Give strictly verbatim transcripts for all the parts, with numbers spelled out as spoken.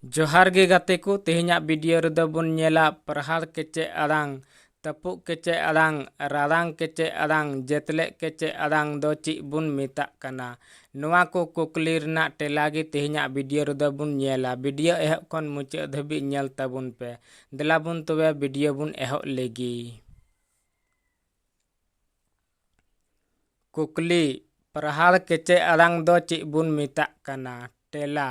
ᱡᱚᱦᱟᱨ ᱜᱮ ᱜᱟᱛᱮ ᱠᱚ, ᱛᱮᱦᱮᱧᱟᱜ video ᱨᱮᱫᱚ ᱵᱚᱱ ᱧᱮᱞᱟ ᱯᱟᱨᱦᱟᱲ ᱠᱮᱪᱮᱫ ᱟᱲᱟᱝ, ᱛᱟᱹᱯᱩᱜ ᱠᱮᱪᱮᱫ ᱟᱲᱟᱝ, ᱨᱟᱲᱟᱝ ᱠᱮᱪᱮᱫ ᱟᱲᱟᱝ, ᱡᱮᱛᱞᱮᱜ ᱠᱮᱪᱮᱫ ᱟᱲᱟᱝ ᱫᱚ ᱪᱮᱫ ᱵᱚᱱ ᱢᱮᱛᱟᱜ ᱠᱟᱱᱟ? ᱱᱚᱣᱟ ᱠᱚ ᱠᱩᱠᱞᱤ ᱨᱮᱱᱟᱜ ᱛᱮᱞᱟ ᱜᱮ ᱛᱮᱦᱮᱧᱟᱜ video ᱨᱮᱫᱚ ᱵᱚᱱ ᱧᱮᱞᱟ᱾ Video ᱮᱦᱚᱵ ᱠᱷᱚᱱ ᱢᱩᱪᱟᱹᱫ ᱫᱷᱟᱹᱵᱤᱡ ᱧᱮᱞ ᱛᱟᱵᱚᱱ ᱯᱮ᱾ ᱫᱮᱞᱟ ᱵᱚᱱ ᱛᱚᱵᱮ video ᱵᱚᱱ ᱮᱦᱚᱵ ᱞᱮᱜᱮ᱾ ᱠᱩᱠᱞᱤ, ᱯᱟᱨᱦᱟᱲ ᱠᱮᱪᱮᱫ ᱟᱲᱟᱝ ᱫᱚ ᱪᱮᱫ ᱵᱚᱱ ᱢᱮᱛᱟᱜ ᱠᱟᱱᱟ? ᱛᱮᱞᱟ,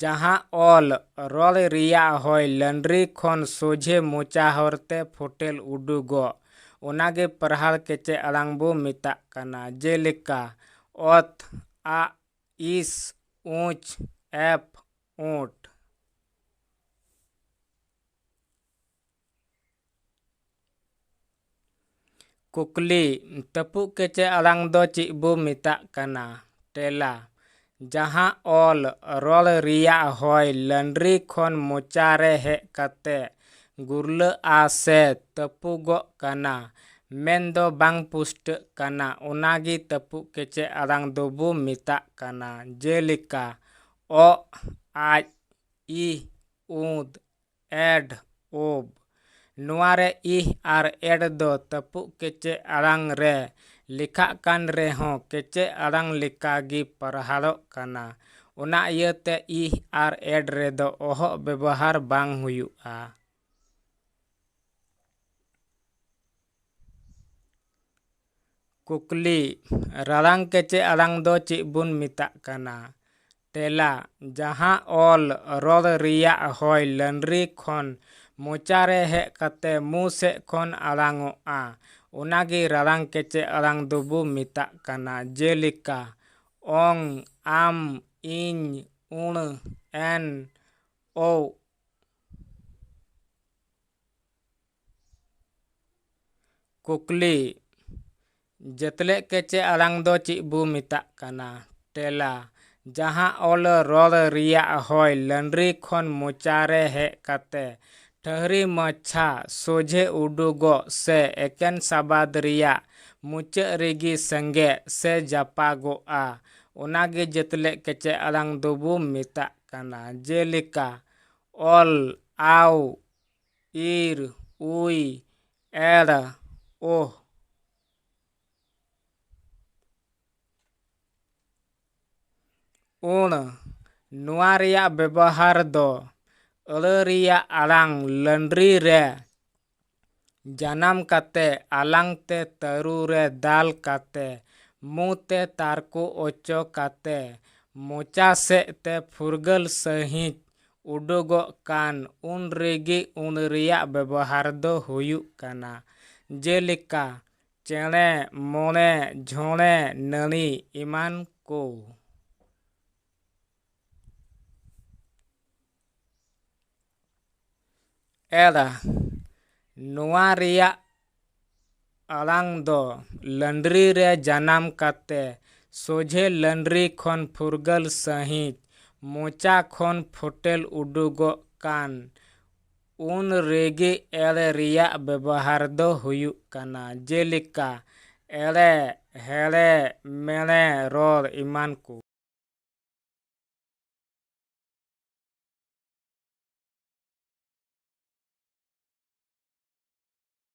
ᱡᱟᱦᱟᱸ ᱚᱞ ᱨᱚᱲ ᱨᱮᱭᱟᱜ ᱦᱚᱭ ᱞᱟᱹᱱᱰᱨᱤ ᱠᱷᱚᱱ ᱥᱚᱡᱷᱮ ᱢᱚᱪᱟ ᱦᱚᱨᱛᱮ ᱯᱷᱚᱴᱮᱞ ᱩᱰᱩᱠᱚᱜ, ᱚᱱᱟᱜᱮ ᱯᱟᱨᱦᱟᱲ ᱠᱮᱪᱮᱫ ᱟᱲᱟᱝ ᱵᱚ ᱢᱮᱛᱟᱜ ᱠᱟᱱᱟ᱾ ᱡᱮᱞᱮᱠᱟ, ᱚᱛ, ᱟᱜ, ᱤᱥ, ᱩᱪ, ᱮᱯ, ᱩᱸᱴ᱾ ᱠᱩᱠᱞᱤ, ᱛᱟᱹᱯᱩᱜ ᱠᱮᱪᱮᱫ ᱟᱲᱟᱝ ᱫᱚ ᱪᱮᱫ ᱵᱚ ᱢᱮᱛᱟᱜ ᱠᱟᱱᱟ? ᱛᱮᱞᱟ, ᱡᱟᱦᱟᱸ ᱚᱞ ᱨᱚᱲ ᱨᱮᱭᱟᱜ ᱦᱚᱭ ᱞᱟᱹᱱᱰᱨᱤ ᱠᱷᱚᱱ ᱢᱚᱪᱟ ᱨᱮ ᱦᱮᱡ ᱠᱟᱛᱮ ᱜᱩᱨᱞᱟᱹᱜᱼᱟ ᱥᱮ ᱛᱟᱹᱯᱩᱜᱚᱜ ᱠᱟᱱᱟ, ᱢᱮᱱᱫᱚ ᱵᱟᱝ ᱯᱩᱥᱴᱟᱹᱜ ᱠᱟᱱᱟ, ᱚᱱᱟᱜᱮ ᱛᱟᱹᱯᱩᱜ ᱠᱮᱪᱮᱫ ᱟᱲᱟᱝ ᱫᱚᱵᱚ ᱢᱮᱛᱟᱜ ᱠᱟᱱᱟ᱾ ᱡᱮᱞᱮᱠᱟ, ᱚᱜ, ᱟᱡ, ᱤᱦ, ᱩᱫ, ᱮᱰ, ᱳᱵ᱾ ᱱᱚᱣᱟ ᱨᱮ ᱤᱦ ᱟᱨ ᱮᱰ ᱫᱚ ᱛᱟᱹᱯᱩᱜ ᱠᱮᱪᱮᱫ ᱟᱲᱟᱝ ᱨᱮ ᱞᱮᱠᱷᱟᱜ ᱠᱟᱱ ᱨᱮᱦᱚᱸ ᱠᱮᱪᱮᱫ ᱟᱲᱟᱝ ᱞᱮᱠᱟ ᱜᱮ ᱯᱟᱨᱦᱟᱲᱚᱜ ᱠᱟᱱᱟ᱾ ᱚᱱᱟ ᱤᱭᱟᱹᱛᱮ ᱤᱦ ᱟᱨ ᱮᱰ ᱨᱮᱫᱚ ᱚᱦᱚᱜ ᱵᱮᱵᱚᱦᱟᱨ ᱵᱟᱝ ᱦᱩᱭᱩᱜᱼᱟ᱾ ᱠᱩᱠᱞᱤ, ᱨᱟᱲᱟᱝ ᱠᱮᱪᱮᱫ ᱟᱲᱟᱝ ᱫᱚ ᱪᱮᱫ ᱵᱚᱱ ᱢᱮᱛᱟᱜ ᱠᱟᱱᱟ? ᱛᱮᱞᱟ, ᱡᱟᱦᱟᱸ ᱚᱞ ᱨᱚᱲ ᱨᱮᱭᱟᱜ ᱦᱚᱭ ᱞᱟᱹᱱᱰᱨᱤ ᱠᱷᱚᱱ ᱢᱚᱪᱟ ᱨᱮ ᱦᱮᱡ ᱠᱟᱛᱮ ᱢᱩ ᱥᱮᱫ ᱠᱷᱚᱱ ᱟᱲᱟᱝᱚᱜᱼᱟ, ᱚᱱᱟᱜᱮ ᱨᱟᱲᱟᱝ ᱠᱮᱪᱮᱫ ᱟᱲᱟᱝ ᱫᱚᱵᱚ ᱢᱮᱛᱟᱜ ᱠᱟᱱᱟ᱾ ᱡᱮᱞᱮᱠᱟ, ᱚᱝ, ᱟᱢ, ᱤᱧ, ᱩᱬ, ᱮᱱ, ᱳᱣ᱾ ᱠᱩᱠᱞᱤ, ᱡᱮᱛᱞᱮᱜ ᱠᱮᱪᱮᱫ ᱟᱲᱟᱝ ᱫᱚ ᱪᱮᱫ ᱵᱚ ᱢᱮᱛᱟᱜ ᱠᱟᱱᱟ? ᱛᱮᱞᱟ, ᱡᱟᱦᱟᱸ ᱚᱞ ᱨᱚᱲ ᱨᱮᱭᱟᱜ ᱦᱚᱭ ᱞᱟᱹᱱᱰᱨᱤ ᱠᱷᱚᱱ ᱢᱚᱪᱟ ᱨᱮ ᱦᱮᱡ ᱠᱟᱛᱮ ᱴᱷᱟᱹᱦᱨᱤ ᱢᱟᱪᱷᱟ ᱥᱚᱡᱷᱮ ᱩᱰᱩᱠᱚᱜ ᱥᱮ ᱮᱠᱮᱱ ᱥᱟᱵᱟᱫ ᱨᱮᱭᱟᱜ ᱢᱩᱪᱟᱹᱫ ᱨᱮᱜᱮ ᱥᱮᱸᱜᱮᱫ ᱥᱮ ᱡᱟᱯᱟᱜᱚᱜᱼᱟ, ᱚᱱᱟᱜᱮ ᱡᱮᱛᱞᱮᱜ ᱠᱮᱪᱮᱫ ᱟᱲᱟᱝ ᱫᱚᱵᱚ ᱢᱮᱛᱟᱜ ᱠᱟᱱᱟ, ᱡᱮᱞᱮᱠᱟ ᱚᱞ, ᱟᱣ, ᱤᱨ, ᱩᱭ, ᱮᱲ, ᱳᱦ, ᱩᱬ᱾ ᱱᱚᱣᱟ ᱨᱮᱭᱟᱜ ᱵᱮᱵᱚᱦᱟᱨ ᱫᱚ ᱟᱹᱲᱟᱹ ᱨᱮᱭᱟᱜ ᱟᱲᱟᱝ ᱞᱟᱹᱱᱰᱨᱤ ᱨᱮ ᱡᱟᱱᱟᱢ ᱠᱟᱛᱮ, ᱟᱞᱟᱝ ᱛᱮ ᱛᱟᱹᱨᱩ ᱨᱮ ᱫᱟᱞ ᱠᱟᱛᱮ, ᱢᱩ ᱛᱮ ᱛᱟᱨᱠᱳ ᱚᱪᱚ ᱠᱟᱛᱮ, ᱢᱚᱪᱟ ᱥᱮᱫ ᱛᱮ ᱯᱷᱩᱨᱜᱟᱹᱞ ᱥᱟᱹᱦᱤᱡ ᱩᱰᱩᱜᱚᱜ ᱠᱟᱱ ᱩᱱ ᱨᱮᱜᱮ ᱩᱬ ᱨᱮᱭᱟᱜ ᱵᱮᱵᱚᱦᱟᱨ ᱫᱚ ᱦᱩᱭᱩᱜ ᱠᱟᱱᱟ᱾ ᱡᱮᱞᱮᱠᱟ, ᱪᱮᱬᱮ, ᱢᱚᱬᱮ, ᱡᱷᱚᱬᱮ, ᱱᱟᱹᱬᱤ ᱮᱢᱟᱱ ᱠᱚ᱾ ᱮᱲ᱾ ᱱᱚᱣᱟ ᱨᱮᱭᱟᱜ ᱟᱲᱟᱝ ᱫᱚ ᱞᱟᱹᱱᱰᱨᱤ ᱨᱮ ᱡᱟᱱᱟᱢ ᱠᱟᱛᱮ ᱥᱚᱡᱷᱮ ᱞᱟᱹᱱᱰᱨᱤ ᱠᱷᱚᱱ ᱯᱷᱩᱨᱜᱟᱹᱞ ᱥᱟᱹᱦᱤᱡ ᱢᱚᱪᱟ ᱠᱷᱚᱱ ᱯᱷᱚᱴᱮᱞ ᱩᱰᱩᱜᱚᱜ ᱠᱟᱱ ᱩᱱ ᱨᱮᱜᱮ ᱮᱲ ᱨᱮᱭᱟᱜ ᱵᱮᱵᱚᱦᱟᱨ ᱫᱚ ᱦᱩᱭᱩᱜ ᱠᱟᱱᱟ, ᱡᱮᱞᱮᱠᱟ ᱮᱲᱮ, ᱦᱮᱲᱮ, ᱢᱮᱲᱮ ᱨᱚᱲ ᱮᱢᱟᱱ ᱠᱚ᱾